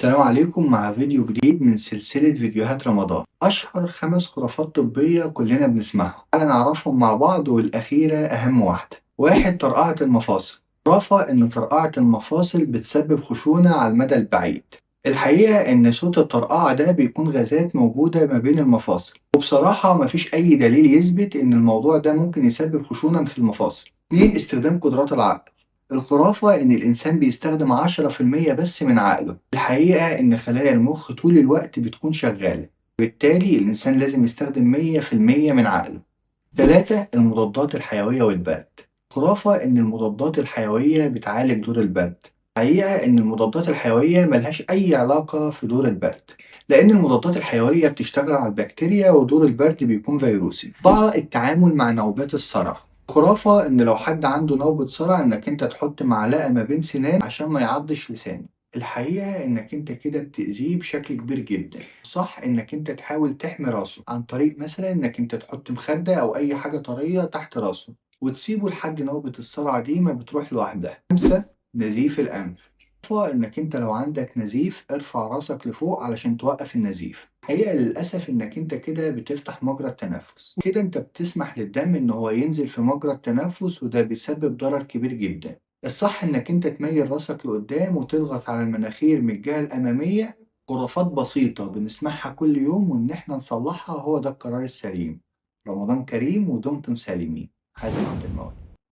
السلام عليكم مع فيديو جديد من سلسلة فيديوهات رمضان. أشهر 5 خرافات طبية كلنا بنسمعها، تعالى نعرفهم مع بعض، والأخيرة أهم واحدة. 1. طرقعة المفاصل. خرافة إن طرقعة المفاصل بتسبب خشونة على المدى البعيد. الحقيقة إن صوت الطرقعة ده بيكون غازات موجودة ما بين المفاصل، وبصراحة مفيش أي دليل يثبت إن الموضوع ده ممكن يسبب خشونة في المفاصل. 2. استخدام قدرات العقل. الخرافة إن الإنسان بيستخدم 10% بس من عقله. الحقيقة إن خلايا المخ طول الوقت بتكون شغالة، بالتالي الإنسان لازم يستخدم 100% من عقله. 3. المضادات الحيوية والبرد. خرافة إن المضادات الحيوية بتعالج دور البرد. الحقيقة إن المضادات الحيوية ملهاش أي علاقة في دور البرد، لأن المضادات الحيوية بتشتغل على البكتيريا ودور البرد بيكون فيروسي. 4. التعامل مع نوبات الصرع. خرافة إن لو حد عنده نوبة صرع إنك أنت تحط معلقة ما بين سنان عشان ما يعضش لسانه. الحقيقة إنك أنت كده بتأذيه بشكل كبير جدا. صح إنك أنت تحاول تحمي راسه عن طريق مثلا إنك أنت تحط مخدة أو أي حاجة طرية تحت راسه وتسيبه لحد نوبة الصرع دي ما بتروح لوحدها. 5. نزيف الأنف. خرافة إنك أنت لو عندك نزيف ارفع راسك لفوق علشان توقف النزيف. الحقيقة للأسف إنك أنت كده بتفتح مجرى التنفس، كده أنت بتسمح للدم إن هو ينزل في مجرى التنفس، وده بيسبب ضرر كبير جدا. الصح إنك أنت تميل راسك لقدام وتضغط على المناخير من الجهة الأمامية. خرافات بسيطة بنسمعها كل يوم وإن إحنا نصلحها هو ده القرار السليم. رمضان كريم ودمتم سالمين. حازم عبد المولى.